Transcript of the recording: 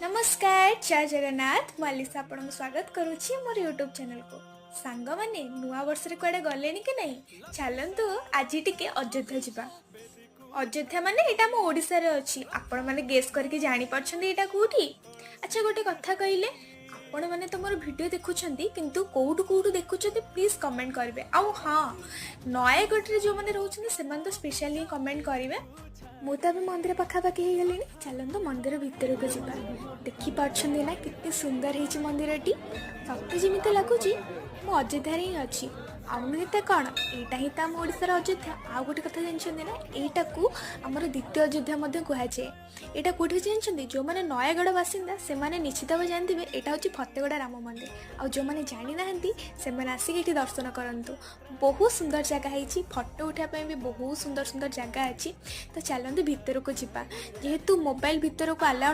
ନମସ୍କାର, ଜୟ ଜଗନ୍ନାଥ। ମୁଁ ଆଲିସା, ଆପଣଙ୍କୁ ସ୍ୱାଗତ କରୁଛି ମୋର ୟୁଟ୍ୟୁବ୍ ଚ୍ୟାନେଲକୁ। ସାଙ୍ଗମାନେ, ନୂଆ ବର୍ଷରେ କୁଆଡ଼େ ଗଲେଣି କି ନାହିଁ? ଚାଲନ୍ତୁ, ଆଜି ଟିକେ ଅଯୋଧ୍ୟା ଯିବା। ଅଯୋଧ୍ୟା ମାନେ ଏଇଟା ଆମ ଓଡ଼ିଶାରେ ଅଛି। ଆପଣମାନେ ଗେସ୍ କରିକି ଜାଣିପାରୁଛନ୍ତି ଏଇଟା କୋଉଠି? ଆଚ୍ଛା, ଗୋଟେ କଥା କହିଲେ, ଆପଣମାନେ ତ ମୋର ଭିଡ଼ିଓ ଦେଖୁଛନ୍ତି, କିନ୍ତୁ କୋଉଠୁ କୋଉଠୁ ଦେଖୁଛନ୍ତି, ପ୍ଲିଜ୍ କମେଣ୍ଟ କରିବେ। ଆଉ ହଁ, ନୟାଗଡ଼ରେ ଯେଉଁମାନେ ରହୁଛନ୍ତି, ସେମାନେ ତ ସ୍ପେଶାଲି ହିଁ କମେଣ୍ଟ କରିବେ। ମୁଁ ତ ଏବେ ମନ୍ଦିର ପାଖାପାଖି ହେଇଗଲିଣି। ଚାଲନ୍ତୁ, ମନ୍ଦିର ଭିତରକୁ ଯିବା। ଦେଖିପାରୁଛନ୍ତି ନା, କେତେ ସୁନ୍ଦର ହେଇଛି ମନ୍ଦିରଟି? ସତେ ଯେମିତି ଲାଗୁଛି ମୁଁ ଅଯୋଧ୍ୟାରେ ହିଁ ଅଛି। ଆଉ ନୁହେଁ ତ କ'ଣ, ଏଇଟା ହିଁ ତ ଆମ ଓଡ଼ିଶାର ଅଯୋଧ୍ୟା। ଆଉ ଗୋଟେ କଥା ଜାଣିଛନ୍ତି ନା, ଏଇଟାକୁ ଆମର ଦ୍ୱିତୀୟ ଅଯୋଧ୍ୟା ମଧ୍ୟ କୁହାଯାଏ। ଏଇଟା କେଉଁଠି ଅଛି ଜାଣିଛନ୍ତି? ଯେଉଁମାନେ ନୟାଗଡ଼ ବାସିନ୍ଦା, ସେମାନେ ନିଶ୍ଚିତ ଭାବେ ଜାଣିଥିବେ, ଏଇଟା ହେଉଛି ଫତେଗଡ଼ ରାମ ମନ୍ଦିର। ଆଉ ଯେଉଁମାନେ ଜାଣିନାହାନ୍ତି, ସେମାନେ ଆସିକି ଏଇଠି ଦର୍ଶନ କରନ୍ତୁ। ବହୁତ ସୁନ୍ଦର ଜାଗା ହେଇଛି। ଫଟୋ ଉଠାଇବା ପାଇଁ ବି ବହୁତ ସୁନ୍ଦର ସୁନ୍ଦର ଜାଗା ଅଛି। ତ ଚାଲନ୍ତୁ, ଭିତରକୁ ଯିବା। ଯେହେତୁ ମୋବାଇଲ ଭିତରକୁ ଆଲାଉ